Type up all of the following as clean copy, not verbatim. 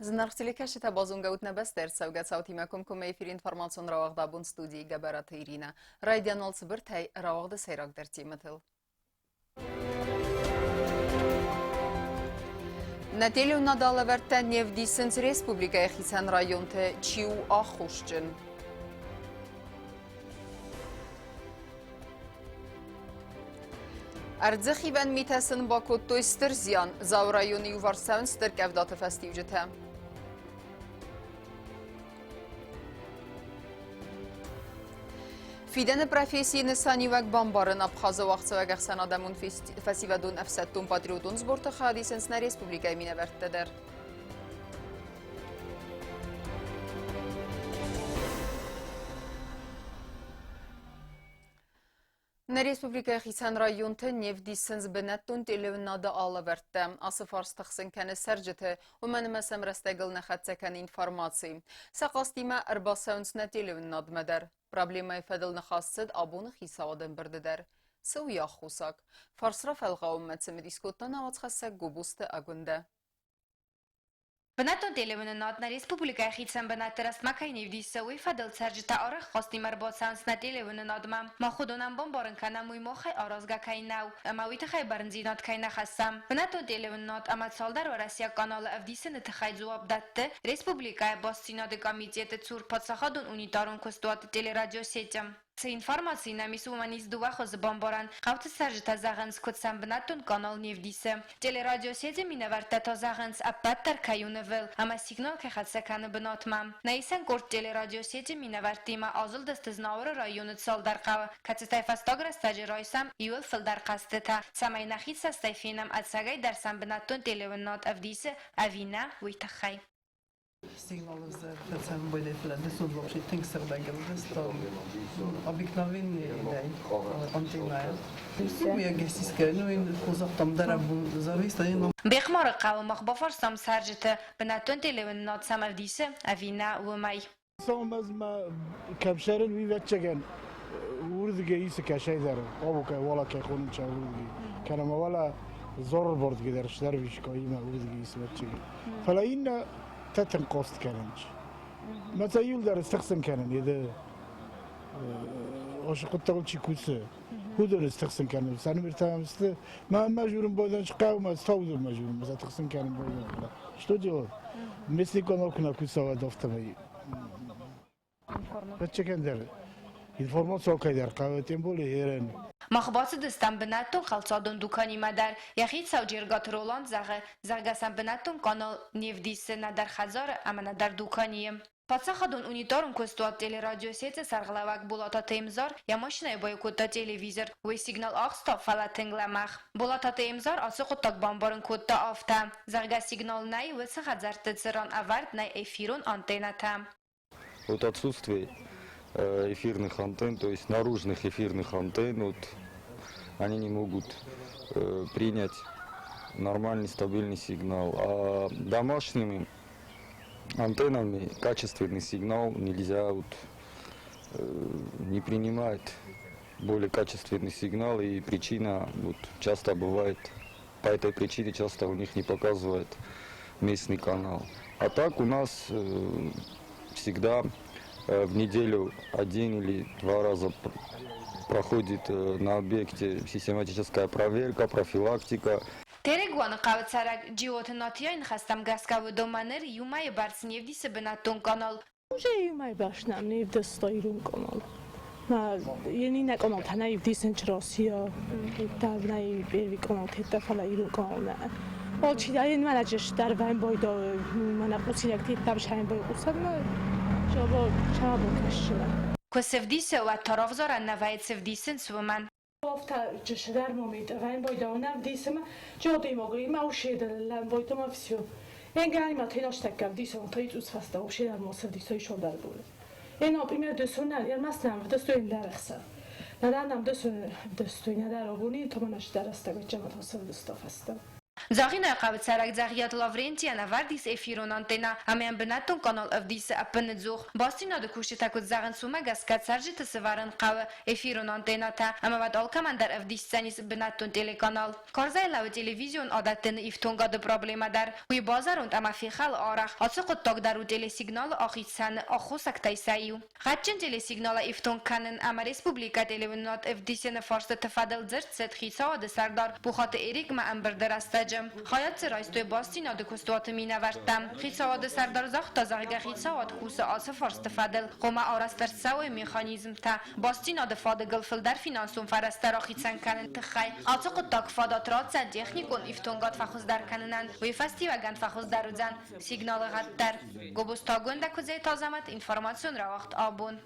Зынаргъ телекӕсджытӕ, базонгӕ ут нӕ бӕстӕ ӕрцӕугӕ цаутимӕ комкоммӕ эфиры информацион рауагъд абон студийы Гӕбӕраты Иринӕ. Райдиан уал цыбыртӕй рауагъды сӕйрагдӕр темӕтыл. Нӕ телеуынад алӕвӕрдтӕ не вдисынц республикӕйы хицӕн районты чи у аххосджын. Ӕрдзы хивӕн митӕ сын бакодтой стыр зиан. Дзауы районы иуварс цӕуынц стыр къӕвдаты фӕстиуджытӕ. Фидӕны профессийы нысаниуӕг бамбарын Абхазы уагъдцӕуӕг ӕхсӕнадӕмон фӕсивӕдон ӕфсӕддон-патриотон сборты хайад исынц нӕ республикӕйы минӕвӕрттӕ дӕр. Нӕ республикӕйы хицӕн районты не вдисынц бынӕттон телеуынады алӕвӕрдтӕ. Ацы фарст тыхсын кӕны цӕрджыты, уымӕн ӕмӕ сӕм рӕстӕгыл нӕ хӕццӕ кӕны информаци. Сӕ хъастимӕ ӕрбацӕуынц нӕ телеуынынадмӕ дӕр. Проблемӕйы фӕдыл ныхас цыд абоны хицауады ӕмбырды дӕр. Цы у йӕ аххосаг? Фарс рафӕлгъауынмӕ цымыдис кодта нӕ уацхӕссӕг Гобозты Агуындӕ. Бынӕттон телеуынынад нӕ республикӕйы хицӕн бынӕтты рӕстмӕ кӕй не вдисы, уый фӕдыл цӕрджытӕ арӕх хъастимӕ ӕрбацӕуынц нӕ телеуынынадмӕ. Мах уыдонӕн бамбарын кӕнӕм, уый махӕй аразгӕ кӕй нӕу, ӕмӕ уый тыххӕй бӕрндзинад кӕй нӕ хӕссӕм. Бынӕттон телеуынынад ӕмӕ цалдӕр уӕрӕсейаг каналы ӕвдисыны тыххӕй дзуапп дӕтты республикӕйы бастдзинады комитеты цур паддзахадон унитарон куыстуаты телерадиосеть. Цы информаци нӕм ис, уымӕн ис дыууӕ хуызы бамбарӕн. Хъӕуты цӕрджытӕ зӕгъынц, куыд сӕм бынӕттон канал не вдисы. Телерадиосети минӕвӕрттӕ та зӕгъынц, ӕппӕт дӕр кӕй у нывыл, ӕмӕ сигнал кӕй хӕццӕ кӕны бынатмӕ. Нӕ исӕн къорд телерадиосети минӕвӕрттимӕ азылдысты Знауыры районы цалдӕр хъӕуы, кӕцытӕй фӕстаг рӕстӕджы райсӕм иуыл фылдӕр хъӕзтытӕ, цӕмӕй нӕхи цӕстӕй фенӕм, ӕцӕгӕй дӕр сӕм бынӕттон телеуынынад ӕвдисы ӕви нӕ, уый тыххӕй. Сигнализаци были вообще обыкновенные Бехъмары хъӕуы мах бафарстам цӕрджыты, бынӕттон телеуынынад сӕм ӕвдисы ӕви нӕ, уымӕй. Кӕмсӕрын уивӕццӕгӕн уырдыгӕй исы кӕсӕйдӕр, хъӕуы уӕлӕ кӕй хонынц уырдыгӕй. Кӕнӕ ма уӕлӕ зоррбордгӕ дӕр сдӕрвискъо имӕ уырдыгӕй исы вӕццӕгӕн. Фӕлӕ иннӕ тӕтын хъост кӕнынц. Мӕ иуылдӕр стыхсын кӕнын, еды ошо хъуыддагыл чи кусы, уыдоны стыхсын кӕнын. Сӕ номертӕ сты, мӕ мӕжурын бойдан хъӕуы мӕ стауды мӕжурын, мӕ тыхсын кӕнын бойдан. Что делать? Местный канал куы нӕ куса, уӕд афтӕмӕй. Ӕцӕгӕндӕр информаци алкӕйдӕр хъӕуы, тем более ерӕн. Мах бацыдыстӕм бынӕттон хӕлцадон дуканимӕ дӕр. Йӕ хицау Джергаты Роланд зӕгъы, зӕгъгӕ сӕм бынӕттон канал не вдисы нӕдӕр хӕдзары ӕмӕ нӕдӕр дуканийы. Паддзахадон унитарон куыстуат телерадиосеты сӕргълӕууӕг Болататы Эмзар йӕ машинӕйы баиу кодта телевизор, уый сигнал ахста, фӕлӕ тынг лӕмӕгъ. Болататы Эмзар ацы хъуыддаг бамбарын кодта афтӕ, зӕгъгӕ сигнал нӕй уыцы хӕдзӕртты цыран ӕвӕрд нӕй эфирон антеннӕтӕ. Вот отсутствие эфирных антенн, то есть наружных эфирных антенн, вот, они не могут принять нормальный стабильный сигнал. А домашними антеннами качественный сигнал нельзя вот, не принимает более качественный сигнал, и причина вот, часто бывает, по этой причине часто у них не показывает местный канал. А так у нас всегда в неделю один или два раза проходит на объекте систематическая проверка, профилактика. Терегуаны хъӕуы цӕрӕг Джиоты Натияйы ныхӕстӕм гӕсгӕ уыдонмӕ ныр иу мӕйы бӕрц не вдисы бынӕттон канал. Уже иу мӕй бӕрц не вдыста ирон канал. Ени нӕ каналтӕ нӕ ивдисынч Россия, нӕ Первый канал тетта, фӕлӕ ирон канал нӕ. Алчи ен мӕнӕ дӕр вӕнбойда мӕнӕ хъусинаг тетта шӕнбой хъусӕгмӕ чабо чабо кӕсына. Куы цы вдисы, уӕд та равзарӕн нӕ вӕййы цы вдисынц, уымӕн. Офта момент вӕнбойда вдисыма чодимогы ма ушеда лӕнбойдама всё. Энгани ма теноштэкка вдисон тойцус фаста ушеда моса вдисой шодар буле. En например дөсөннән эрмаснам вдөстөйн дәрәхса. Наданам дөсөн вдөстөйн надар обуни томанаш дәрәстәгә чамат хосов вдөсто фаста. Дзӕгъинӕйхъӕуы цӕрӕг Дзӕгъиаты Лаврентийӕн ӕвӕрд ис эфирон антеннӕ ӕмӕ йӕм бынӕттон канал ӕвдисы ӕппыныдзух. Бастдзинады кусджытӕ куыд зӕгъынц, уымӕ гӕсгӕ цӕрджыты сӕвӕрын хъӕуы эфирон антеннӕтӕ ӕмӕ уӕд алкӕмӕн дӕр ӕвдисдзӕнис бынӕттон телеканал. Карзӕй лӕууы телевизион адӕттыны ифтонгады проблемӕ дӕр. Уый базӕронд ӕмӕ фехӕлы арӕх. Ацы хъуыддаг дӕр у телесигналы ахицӕны аххосӕгтӕй сӕ иу. Гъӕдджын телесигналы ифтонг кӕнын ӕмӕ республикӕ телеуынынад ӕвдисыны фарстыты фӕдыл дзырд цыд Хицауады сӕрдар Пухаты Эрикмӕ ӕмбырды рӕстӕджы. Хайад дзы райстой бастдзинады куыстуаты минӕвӕрттӕ. Хицауады сӕрдар загъта, зӕгъгӕ, хицауад кусы ацы фарсты фӕдыл, хъуамӕ арӕзт ӕрцӕуой механизмтӕ бастдзинады фадыгыл фылдӕр финансон фӕрӕзтӕ рахицӕн кӕныны тыххӕй. Ацы хъуыддаг фадат ратдзӕн техникон ифтонгад фӕхуыздӕр кӕнынӕн, уый фӕстиуӕгӕн фӕхуыздӕр уыдзӕн сигналы гъӕд дӕр. Гобозтагондӕ Куыдзеты Азӕмӕт, информацион рауагъд «Абон».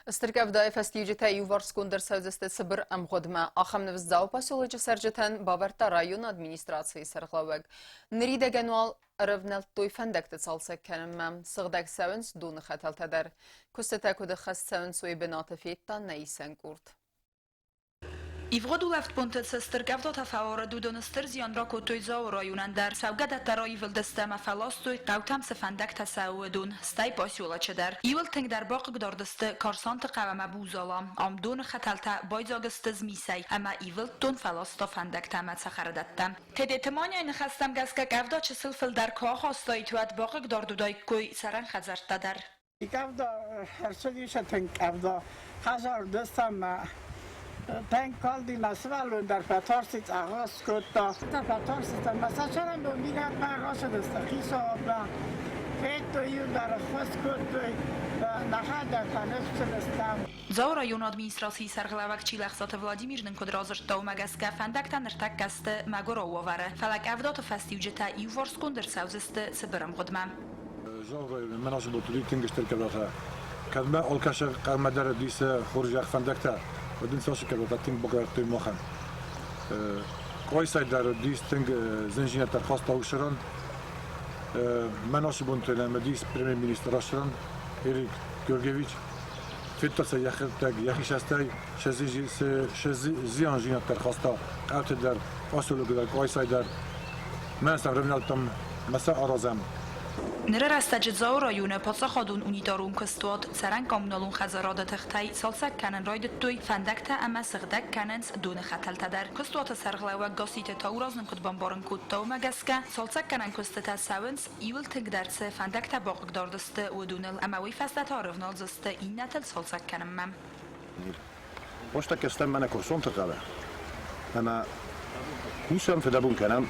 Стыр къӕвдайы фӕстиуджытӕ иуварсгонд ӕрцӕудзысты цыбыр ӕмгъуыдмӕ. Ахӕм ныфс Дзауы поселочы цӕрджытӕн бавӕрдта районы администрацийы сӕргълӕууӕг. Ныридӕгӕн уал ӕрӕвнӕлдтой фӕндӕгты цалцӕг кӕнынмӕ. Сыгъдӕг цӕуынц доны хӕтӕлтӕ дӕр. Куыстытӕ куыд ӕххӕст цӕуынц, уый бынаты федта нӕ исӕн къорд. Ивгъуыд улӕфтбонты цы стыр къӕвдатӕ фӕуарыд, уыдон стыр зиан ракодтой Дзауы районӕн дӕр. Цӕугӕдӕттӕ раивылдысты ӕмӕ фӕластой, хъӕутӕм цы фӕндӕгтӕ цӕуы, уыдон, стӕй поселочы дӕр. Иуыл тынгдӕр бахъыгдард сты Карсанты хъӕу ӕмӕ Бузала. Ам доны хӕтӕлтӕ байдзаг сты змисӕй ӕмӕ ивылд дон фӕласта фӕндӕгтӕ ӕмӕ цӕхӕрадӕттӕ. Тедеты Маняйы ныхӕстӕм гӕсгӕ къӕвда чысыл фылдӕр куы ахастаид, уӕд бахъыгдард уыдаиккой цӕрӕн хӕдзӕрттӕ дӕр. Къӕвда ӕрцыдис тынг къӕвда. Хӕдзар ӕмӕ тынг калди, мӕ сывӕллон дӕр фӕтарсти, цъӕгъӕс кодта. Фӕтарстыстӕм ӕмӕ сӕ цӕрӕнбон бирӕтӕ рацыдысты хицауадмӕ. Федтой, иу дӕр ӕххуыс кодтой, нӕхӕдӕг фӕныфсджын стӕм. Дзауы районы администрацийы сӕргълӕууӕг Чилӕхсаты Владимир нын куыд радзырдта, уымӕ гӕсгӕ фӕндӕгтӕ ныртӕккӕ сты мӕгуырау уавӕры, фӕлӕ къӕвдаты фӕстиуджытӕ иуварсгонд ӕрцӕудзысты цыбыр ӕмгъуыдмӕ. Мӕн ацы бонты уыди тынг стыр къӕвдатӕ. Кӕд мӕ алкӕцы хъӕрмӕ дӕр уыдис хорзӕх фӕндӕгтӕ, уӕд ын цасы къӕвдатӕ тынг бахъыгдардтой махӕн. Къуайсай дӕр уыдис тынг зындзинӕдтӕ ӕрхаста уыцы Мӕн ацы бонты нӕм уыдис премьер-министр Асран Эрик Георгиевич. Федта сӕ йӕхӕдӕг йӕхи састӕй, сӕ зианзинӕдтӕ ӕрхаста хъӕуты дӕр, поселокы дӕр, Къуайсай дӕр. Мӕн сӕм рывнӕлдтам, мӕ сӕ аразӕм. Ныры рӕстӕджы Дзауы районы паддзахадон унитарон куыстуат цӕрӕн-коммуналон хӕдзарады тыхтӕй цалцӕг кӕнын райдыдтой фӕндӕгтӕ ӕмӕ сыгъдӕг кӕнынц доны хӕтӕлтӕ дӕр. Куыстуаты сӕргълӕууӕг Гасситы Тауразн ын куыд бамбарын кодта, уымӕ гӕсгӕ цалцӕггӕнӕн куыстытӕ цӕуынц, иуыл тынгдӕр цы фӕндӕгтӕ бахъыгдард сты, уыдоныл ӕмӕ уый фӕстӕ та ӕрӕвналдзысты иннӕтыл цалцӕг кӕнынмӕ. Постаккӕстӕм мӕнӕ курсонты хъӕуы ӕмӕ кусӕм, фыдӕбон кӕнӕм,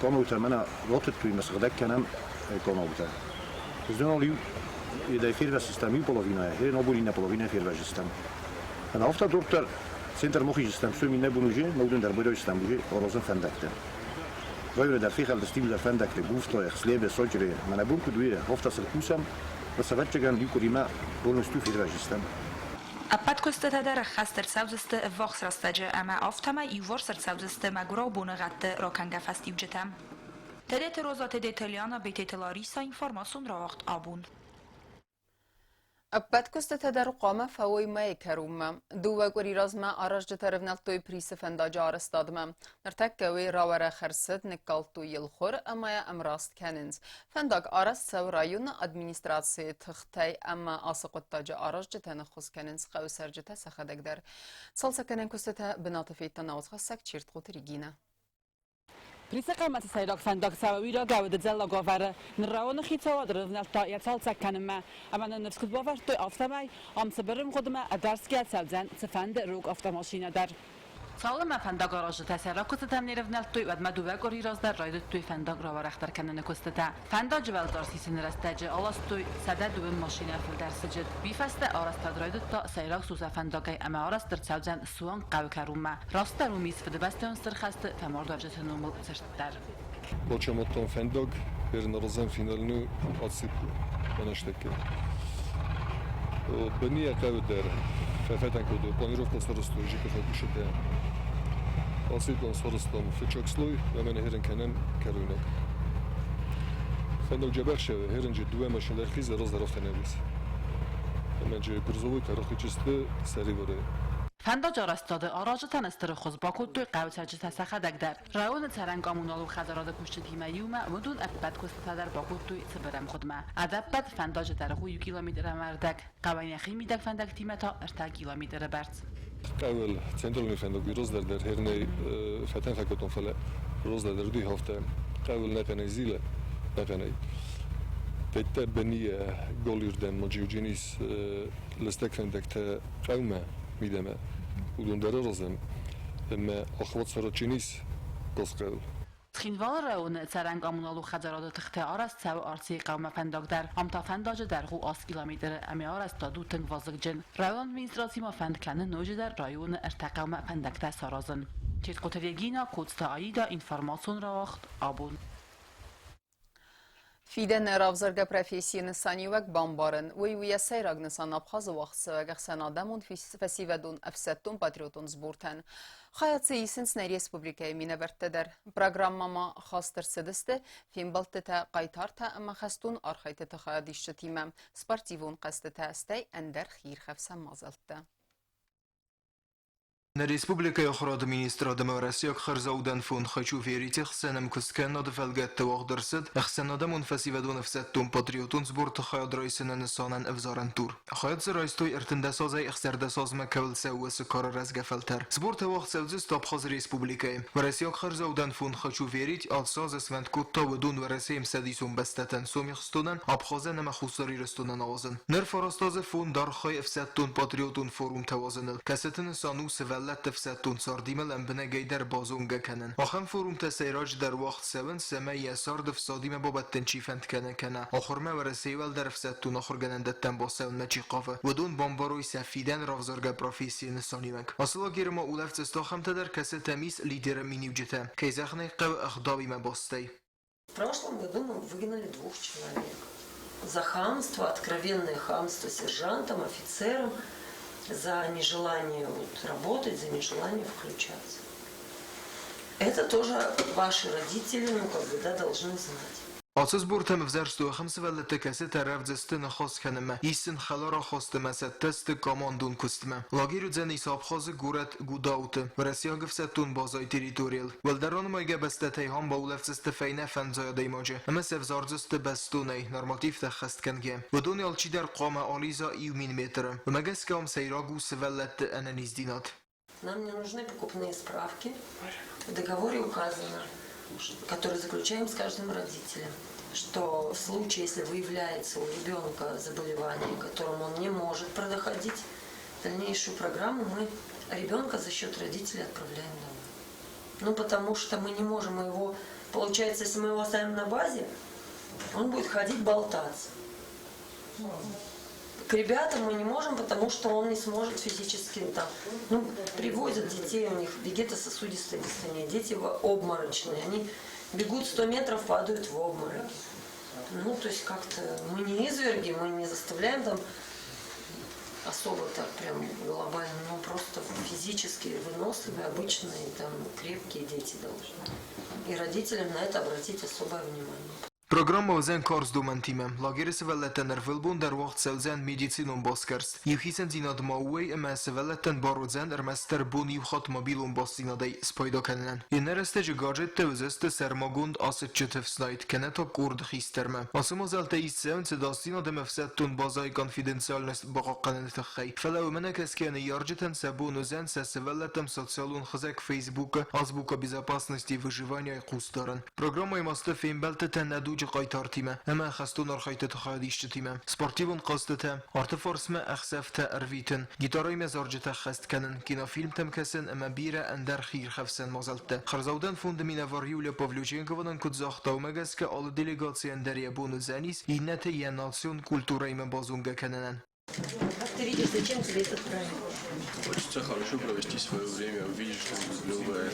къанаутӕ мӕнӕ ратыдтой ӕмӕ сыгъдӕг кӕнӕм къанаутӕ. Знон иу едӕй фервӕзтыстӕм иу половинӕйӕ, хе нобон иннӕ половинӕйӕ фервӕзтыстӕм. Ӕмӕ афтӕ дарддӕр центр мохизыстӕм, сом иннӕ бон уже, мӕ уыдон дӕр бойдайстӕм уже аразын фӕндӕгтӕ. Районы дӕр фехӕлдысты иу дӕр фӕндӕгтӕ, Гуфтайы, Хслебе, Сочъре. Мӕнӕ бон куыд уе, афтӕ сыл кусӕм, ӕвӕццӕгӕн, иу къуыримӕ полностью фервӕзтыстӕм. Ӕппӕт куыстытӕ дӕр ӕххӕст ӕрцӕудзысты ӕввахс рӕстӕджы ӕмӕ афтӕмӕй иуварс ӕрцӕудзысты мӕгуырау боныгъӕдты ракӕнгӕ фӕстиуджытӕ. Тедеты Роза, Тедеты Лиана, Бететы Лариса, информацион рауагъд «Абон». Ӕппӕт куыстытӕ дӕр хъуамӕ фӕуой мӕйы кӕронмӕ. Дыууӕ къуыри размӕ аразджытӕ рывнӕлдтой Присы фӕндаджы арӕзтадмӕ. Ныртӕккӕ уый рауӕрӕх ӕрцыд, ныккалдтой йыл хуыр ӕмӕ йӕ ӕмраст кӕнынц. Фӕндаг арӕзт цӕуы районы администрацийы тыхтӕй ӕмӕ ацы хъуыддаджы аразджытӕн ӕххуыс кӕнынц хъӕуы цӕрджытӕ сӕхӕдӕг дӕр. Цалцӕггӕнӕн куыстытӕ бынаты федта науӕдзхӕссӕг Чертхъоты Регинӕ. Присы хъӕмӕты сӕйраг фӕндаг цӕуы уирагӕуыды дзӕллаг уавӕры. Ныр районы хицауад рывнӕлдта йӕ цалцӕг кӕнынмӕ. Ӕмӕ нын ныфс куыд бавӕрдтой, афтӕмӕй ам цыбыр ӕмгъуыдмӕ ӕдӕрсгӕ цӕудзӕн цыфӕнды рог автомашинӕ дӕр. Цалынмӕ фӕндагаразджытӕ сӕ ракуыстытӕм не рывнӕлдтой, уӕдмӕ дыууӕ къуыри раздӕр райдыдтой фӕндаг рауӕрӕхдӕр кӕныны куыстытӕ. Фӕндаджы уӕлдӕр сисыны рӕстӕджы аластой 102 машинӕ фылдӕр сыджыт. Уый фӕстӕ арӕзтад райдыдта сӕйраг сусӕ фӕндагӕй ӕмӕ арӕзт ӕрцӕудзӕн суанг хъӕуы кӕронмӕ. Растдӕр уым ис Фыдыбӕстӕйон Стыр хӕсты фӕмардуӕвджыты номыл цырт дӕр. Бачамадтам фӕндаг, ӕрнарзӕн финалны аци ӕнӕстӕккӕ. Быны хъӕуы дӕр фӕфӕтӕн кодтой планировка сарӕзтой ЖКХ кусджытӕ. Ацы план сарӕзтам фыццаг слой, ӕмӕ нӕ хӕрын кӕнӕм кӕройнаг. Фӕндаг джабӕхсӕвы хӕрынджы дыууӕ машинӕ ӕрхизы раздӕр афтӕ нӕ уыд. Ӕмӕ джы грузовой тӕрхъуычысты сӕрибарӕй. Фӕндаджы арӕзтады аразджытӕн стыр ӕххуыс бакодтой хъӕуы цӕрджытӕ сӕхӕдӕг дӕр. Районы цӕрӕн коммуналон хӕдзарады кусджытимӕ иумӕ уыдон ӕппӕт куыстытӕ дӕр бакодтой цыбыр ӕмгъуыдмӕ. Ӕдӕппӕт фӕндаджы дӕргъ у иу километр ӕмӕ ӕрдӕг, хъӕуӕн йӕхи мидӕг фӕндӕгтимӕ та ӕртӕ километры бӕрц. Хъӕуыл централон фӕндаг раздӕр дӕр хернӕй фӕтӕн фӕкодтон, фӕлӕ раздӕр дӕр уыди афтӕ хъӕуыл нӕхъӕнӕй зилы, нӕхъӕнӕй. Тӕттӕ бынийӕ галиуырдӕм Маджиуджинис лыстӕг фӕндӕгтӕ хъӕумӕ мидӕмӕ, уыдон дӕр аразӕм ӕмӕ охват Сорочинис Госхъӕу. Цхинвалы районы цӕрӕн коммуналон хӕдзарады тыхтӕ арӕзт цӕуы Арцийы хъӕумӕ фӕндаг дӕр. Ам та фӕндаджы дӕргъ у аст километры ӕмӕ арӕзтад у тынг вазыгджын. Районы администраци ма фӕнд кӕны ноджыдӕр районы ӕртӕ хъӕумӕ фӕндӕгтӕ саразын. Четкоты Регина, Коцты Аида, информацион рауагъд абон. Фидӕны равзаргӕ профессийы нысаниуӕг бамбарын, уый у йӕ сӕйраг нысан Абхазы уагъдцӕуӕг ӕхсӕнадӕмон фӕсивӕдон ӕфсӕддон-патриотон сбортӕн. Хайад дзы исынц нӕ республикӕйы минӕвӕрттӕ дӕр. Программӕмӕ хаст ӕрцыдысты фембӕлдтытӕ хъайтартӕ ӕмӕ хӕстон архӕйдтыты хайадисджытимӕ, спортивон хъӕзтытӕ, стӕй ӕндӕр хиирхӕфсӕн мадзӕлттӕ. Нӕ республикӕйы Ахуырады министрад ӕмӕ Уӕрӕсейаг хӕрзаудӕн фонд «Хочу верить» хсӕн ӕмкуысткӕнынады фӕлгӕтты уагъд ӕрцыд ӕхсӕнадӕмон фӕсивӕдон ӕфсӕддон-патриотон сборты хайад райсыны нысанӕн ӕвзарӕн тур. Хайад дзы райстой 13 азӕй 16 азмӕ кӕуыл цӕуы уыцы кары рӕзгӕ фӕлтӕр. Сбортӕ уагъд цӕудзысты Абхазы республикӕйы. Уӕрӕсейаг хӕрзаудӕн фонд «Хочу верить» ацы аз сфӕнд кодта уыдон Уӕрӕсейы ӕмцӕдисон бӕстӕтӕн Сомихстонӕн, Абхазӕн ӕмӕ Хуссар Ирыстонӕн ауадзын. Ныр фараст азы фонд архайы ӕфсӕддон-патриотон форумтӕ уадзыныл, кӕцыты нысан у сывӕллӕтты ӕфсӕддон цардимӕ лӕмбынӕгӕй дӕр базонгӕ кӕнын. Ахӕм форумтӕ сӕйраджыдӕр уагъд цӕуынц, цӕмӕй йӕ цард ӕфсадимӕ бабӕттын чи фӕнд кӕны кӕнӕ ахуырмӕ Уӕрӕсейы уӕлдӕр ӕфсӕддон ахуыргӕнӕндӕттӕм бацӕуынмӕ чи хъавы, уыдон бамбарой сӕ фидӕн равзаргӕ профессийы нысаниуӕг. Ацы лагеры ма улӕфдзысты ахӕмтӕ дӕр, кӕцытӕм ис лидеры миниуджытӕ, кӕй зӕгъын ӕй хъӕуы, ӕгъдауимӕ бастӕй. В прошлом году мы выгнали двух человек. За хамство, откровенное хамство сержантам, офицерам, за нежелание вот работать, за нежелание включаться. Это тоже ваши родители, ну, как бы, да, должны знать. Ацы сбортӕм ӕвзӕрстой ахӕм сывӕллӕттӕ, кӕцытӕ рӕвдзысты ныхас кӕнынмӕ, ис сын хӕлар ахасты ӕмӕ цӕттӕ сты командон куыстмӕ. Лагерь уыдзӕнис Абхазы горӕт Гудауты, уӕрӕсейаг ӕфсӕддон базӕйы территорийыл. Уӕлдӕр ранымайгӕ бӕстӕтӕй ам баулӕфдзысты фӕйнӕ фӕндзай адӕймаджы ӕмӕ сӕвзардзысты бӕстонӕй, нормативтӕ ӕххӕстгӕнгӕ. Уыдонӕй алчидӕр хъуамӕ алидза иу мин метры. Уымӕ гӕсгӕ ам сӕйраг у сывӕллӕтты ӕнӕниздзинад. Нам не нужны покупные справки. В договоре указано, который заключаем с каждым родителем, что в случае, если выявляется у ребенка заболевание, которым он не может проходить дальнейшую программу, мы ребенка за счет родителей отправляем домой. Ну, потому что мы не можем его... Получается, если мы его оставим на базе, он будет ходить болтаться. К ребятам мы не можем, потому что он не сможет физически там. Ну, привозят детей, у них вегетососудистая дистония, дети обморочные, они бегут 100 метров, падают в обмороки. Ну, то есть как-то мы не изверги, мы не заставляем там особо так прям глобально, ну просто физически выносливые, обычные, там, крепкие дети должны. И родителям на это обратить особое внимание. Программӕ уыдзӕн карз домӕнтимӕ. Лагеры сывӕллӕттӕн ӕрвылбон дӕр уагъд цӕудзӕн медицинон басгӕрст. Иу хицӕндзинад ма уый, ӕмӕ сывӕллӕттӕн бар уыдзӕн ӕрмӕстдӕр бон иу хатт мобилон бастдзинадӕй спайда кӕнынӕн. Иннӕ рӕстӕджы гаджеттӕ уыдзысты сӕрмагонд асыччыты ӕфснайд кӕнӕ та къорды хистӕрмӕ. Ацы мадзӕлттӕ ист цӕуынц ӕдасдзинад ӕмӕ ӕфсӕддон базӕйы конфиденциальность бахъахъхъӕныны тыххӕй. Фӕлӕ уымӕ нӕ кӕсгӕ ныййарджытӕн сӕ бон уыдзӕн сӕ сывӕллӕттӕм социалон хызӕг Facebook-ы Азбука безопасности выживания-йы хъусдарын. Программӕйы ма сты фембӕлдтытӕ нӕ дуджы хъайтартимӕ ӕмӕ хӕстон архӕйдтыты хайадисджытимӕ, спортивон хъӕзтытӕ, арты фарсмӕ ӕхсӕвтӕ ӕрвитын, гитарӕимӕ зарджытӕ ӕххӕст кӕнын, кинофильмтӕм кӕсын ӕмӕ бирӕ ӕндӕр хиирхӕфсӕн мадзӕлттӕ. Хӕрзаудӕн фонды минӕвар Юлия Павлюченкова нын куыд загъта, уымӕ гӕсгӕ алы делегацийӕн дӕр йӕ бон уыдзӕнис иннӕты йӕ национ культурӕимӕ базонгӕ кӕнынӕн. Как ты видишь, зачем тебе этот проект? Хочется хорошо провести свое время, увидеть что-нибудь новое.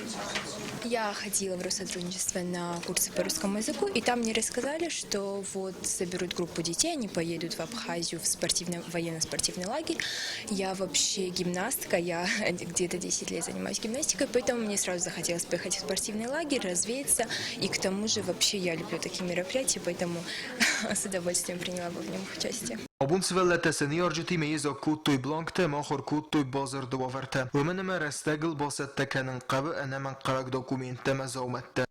Я ходила в Россотрудничество на курсы по русскому языку, и там мне рассказали, что вот соберут группу детей, они поедут в Абхазию в спортивный, военно-спортивный лагерь. Я вообще гимнастка, я где-то 10 лет занимаюсь гимнастикой, поэтому мне сразу захотелось поехать в спортивный лагерь, развеяться. И к тому же вообще я люблю такие мероприятия, поэтому с удовольствием приняла бы в нем участие. Абон сывӕллӕттӕ сӕ ныййарджытимӕ йедзаг кодтой бланктӕ ӕмӕ ахуыр кодтой бадзырды уавӕртӕ. Уымӕн ӕмӕ рӕстӕгыл бацӕттӕ кӕнын хъӕуы ӕнӕмӕнгхъӕуӕг документтӕ ӕмӕ дзаумӕттӕ.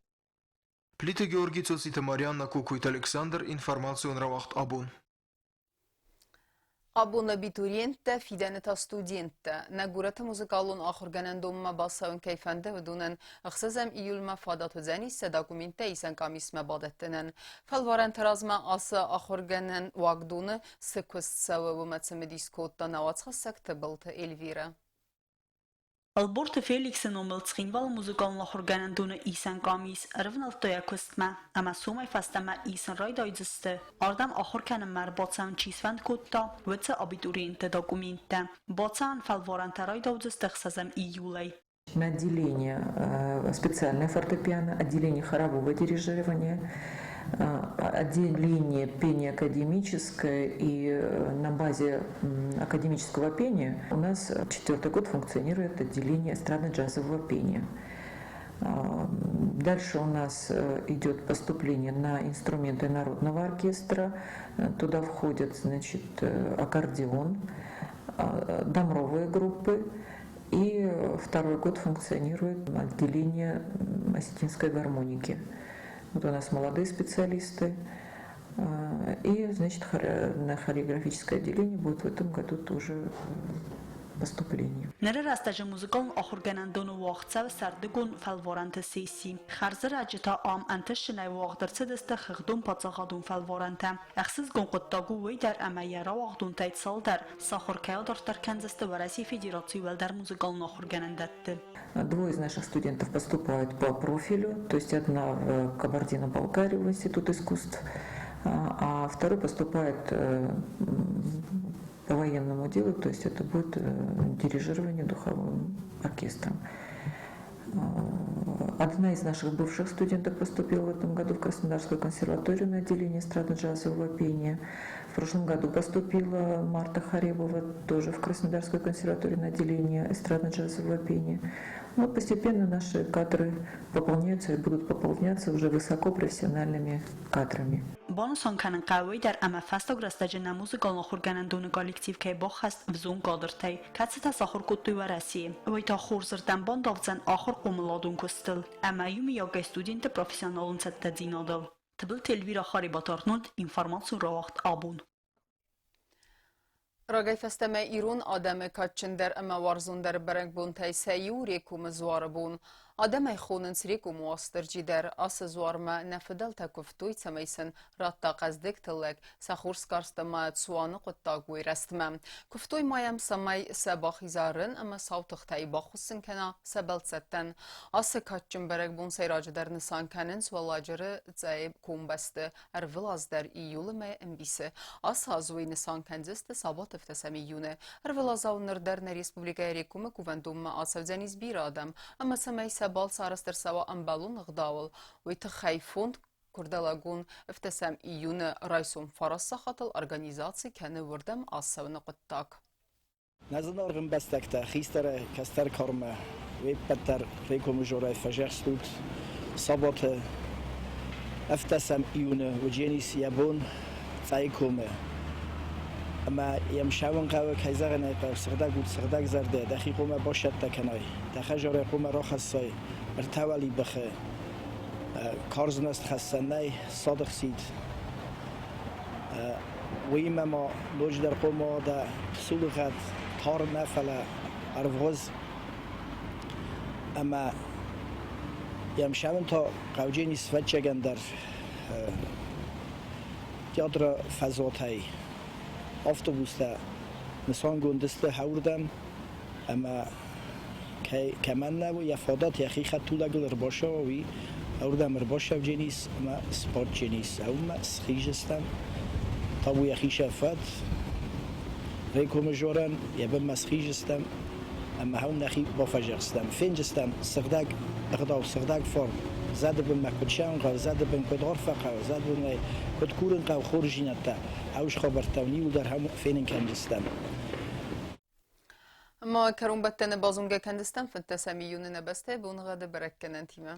Плиты Георгий, Цоциты Марианна, Кокойты Александр, информацион рауагъд абон. Абон абитуриенттӕ, фидӕны та студенттӕ. Нӕ горӕты музыкалон ахуыргӕнӕндонмӕ бацӕуын кӕй фӕнды, уыдонӕн 6 июльмӕ фадат уыдзӕнис сӕ документтӕ исӕн къамисмӕ бадӕттынӕн. Фӕлварӕнты размӕ ацы ахуыргӕнӕн уагдоны цы куыст цӕуы, уымӕ цымыдис кодта нӕ уацхӕссӕг Тыбылты Эльвирӕ. Ӕлборты Феликсы номыл Цхинвалы музыкалон ахуыргӕнӕндоны исӕн къамис ӕрывнӕлдта йӕ куыстмӕ ӕмӕ сомӕй фӕстӕмӕ исын райдайдзысты, ардӕм ахуыр кӕнынмӕ ӕрбацӕуын чи сфӕнд кодта, уыцы абитуриентты документтӕ. Бацӕуӕн фӕлварӕнтӕ райдаудзысты 6 июлӕй. На отделение специальное фортепиано, отделение хорового дирижирования, отделение пения академическое, и на базе академического пения у нас четвертый год функционирует отделение эстрадно-джазового пения. Дальше у нас идет поступление на инструменты народного оркестра. Туда входят, значит, аккордеон, домровые группы. И второй год функционирует отделение осетинской гармоники. Вот у нас молодые специалисты. И, значит, на хореографическое отделение будет в этом году тоже поступление. Ныры рӕстӕджы музыкалон ахуыргӕнӕндоны уагъд цӕуы сӕрдыгон фӕлварӕнты сесси. Хӕрзӕрӕджы та ам ӕнтыстджынӕй уагъд ӕрцыдысты хыгъдон паддзахадон фӕлварӕнтӕ. Ӕхсызгон хъуыддаг у уый дӕр, ӕмӕ йӕ рауагъдонтӕй цалдӕр сахуыр кӕй адарддӕр кӕндзысты Уӕрӕсейы Федерацийы уӕлдӕр музыкалон ахуыргӕнӕндӕтты. Двое из наших студентов поступают по профилю, то есть одна в Кабардино-Балкарию в Институт искусств, а второй поступает по военному делу, то есть это будет дирижирование духовым оркестром. Одна из наших бывших студенток поступила в этом году в Краснодарскую консерваторию на отделение эстрадно-джазового пения. В прошлом году поступила Марта Харебова тоже в Краснодарскую консерваторию на отделение эстрадно-джазового пения. Но постепенно наши кадры пополняются и будут пополняться уже высокопрофессиональными кадрами. Банысан кӕнын хъӕуы уый дӕр, ӕмӕ фӕстаг рӕстӕджы нӕ музыкалон ахуыргӕнӕндоны коллектив кӕй баххӕст ӕвзонг кадртӕй, кӕцытӕ сахуыр кодтой Уӕрӕсейы. Уый та хорзырдӕм бандавдзӕн ахуыр-хъомыладон куыстыл ӕмӕ иумӕйагӕй студентты профессионалон цӕттӕдзинадыл. Тыбылты Эльвира Харебаты Арнольд, информацион рауагъд абон. Рагӕй фӕстӕмӕ ирон адӕмы кадджындӕр ӕмӕ уарзондӕр бӕрӕгбонтӕй сӕ иу Рекомы дзуары бон. Адӕм ӕй хонынц Рекомы Уастырджи дӕр. Ацы дзуармӕ нӕ фыдӕлтӕ куывтой, цӕмӕй сын радта хъӕздыг тыллӕг, сӕ хорз карст ӕмӕ цуаны хъуыддаг уый рӕстмӕ. Куывтой ма йӕм, цӕмӕй сӕ бахиза рын ӕмӕ сау тыхтӕй баххуыссын кӕна сӕ бӕлццӕттӕн. Ацы кадджын бӕрӕгбон сӕйраджыдӕр нысан кӕнынц Уӕлладжыры Цъӕйы комбӕсты ӕрвылаз дӕр июлы мӕйы ӕмбисы. Ацы аз уый нысан кӕндзысты сабаты 7 июны. Ӕрвылазау ныр дӕр нӕ республикӕйы Рекомы кувӕндонмӕ ацӕудзӕнис бирӕ адӕм, ӕмӕ цӕмӕй сӕ балц арӕзт ӕрцӕуа ӕмбӕлон ӕгъдауыл, уый тыххӕй фонд Куырдалӕгон 7 июны райсом 9 сахатыл организаци кӕны уырдӕм ацӕуыны хъуыддаг. Нӕ зынаргъ ӕмбӕстӕгтӕ, хистӕрӕй кӕстӕр кармӕ, уе ппӕт дӕр Рекомы Жорӕй фӕзӕхстут сабаты 7 июны уыдженис йӕ бон Цъӕйы комы. Ӕмӕ йӕм сӕуын хъӕуы, кӕй зӕгъын ӕй хъӕуы, сыгъдӕг уд, сыгъдӕг зӕрдӕ, дӕхи хъуамӕ басӕттӕ кӕнай, дӕ хӕдзарӕй хъуамӕ рахӕссай ӕртӕ уӕлибӕхы, карз нозт хӕссӕн нӕй, цады хсид. Уыимӕ ма ноджыдӕр хъуамӕ дӕ пысулыгъӕд тар нӕ, фӕлӕ ӕрвгъуыз. Ӕмӕ йӕм сӕвын та хъӕуджени сфӕччӕгӕн дӕр театры фӕзуатӕй автобустӕ нысангонд сты хӕуырдӕм ӕмӕ кӕмӕн нӕ у йӕ фадат йӕхи хӕдтулӕгыл ӕрбацӕуа, уый ӕрдӕм ӕрбацӕудженис ӕмӕ сбаддженис. Ӕумӕ схизыстӕм, табу йӕхи сӕфӕд, Рекомы Жорӕн йӕ бынмӕ схизыстӕм ӕмӕ хӕум нӕхи бафӕзӕхстӕм. Фенджыстӕм сыгъдӕг ӕгъдау, сыгъдӕг форм. Зӕды бынмӕ куыд сӕуын хъӕуы, зӕды бын куыд арфӕ хъӕуы, зӕды бынӕй куыд курын хъӕуы хорздзинӕдтӕ, ӕус хабӕрттӕ иуылдӕр хӕм фенын кӕнджыстӕм. Ма кӕронбӕттӕны базонгӕ кӕндзыстӕм 15 июны нӕ бӕстӕйы боныгъӕды бӕрӕггӕнӕнтимӕ.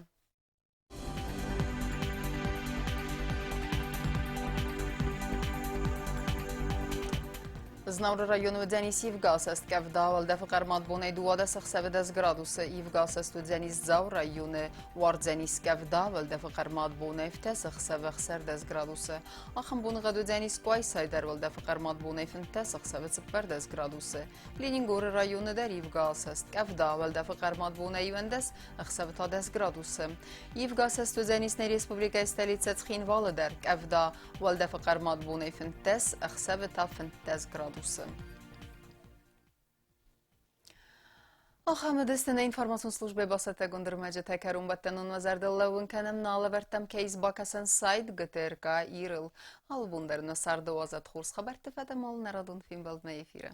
Знауыры районы уыдзӕнис ивгӕ асӕст къӕвда, уӕлдӕфы хъӕрмад бонӕй 12 ӕхсӕвы 10 градусы. Ивгӕ асӕст уыдзӕнис Дзауы районы, уардзӕнис къӕвда, уӕлдӕфы хъӕрмад бонӕй 15 ӕхсӕвы 16 градусы. Ахӕм боныгъӕд уыдзӕнис Къуайсайы дӕр, уӕлдӕфы хъӕрмад бонӕй 15 ӕхсӕвы 14 градусы. Ленингоры районы дӕр ивгӕ асӕст къӕвда, уӕлдӕфы хъӕрмад бонӕй 11 ӕхсӕвы та 10 градусы. Ивгӕ асӕст уыдзӕнис нӕ республикӕйы столицӕ Цхинвалы дӕр, къӕвда, уӕлдӕфы хъӕрмад бонӕй 15, ӕхсӕвы та 15 градусы. Ахӕм уыдысты нӕ информацион службӕйы бацӕттӕгонд ӕрмӕджытӕ. Кӕронбӕттӕнон уӕ зӕрдыл лӕууын кӕнӕм, нӕ алӕвӕрдтӕм кӕй ис бакӕсӕн сайт ГТРК Ирыл. Алы бон дӕр нӕ царды уадзӕд хорз хабӕртты фӕдӕмал нӕ радон фембӕлдмӕ эфиры.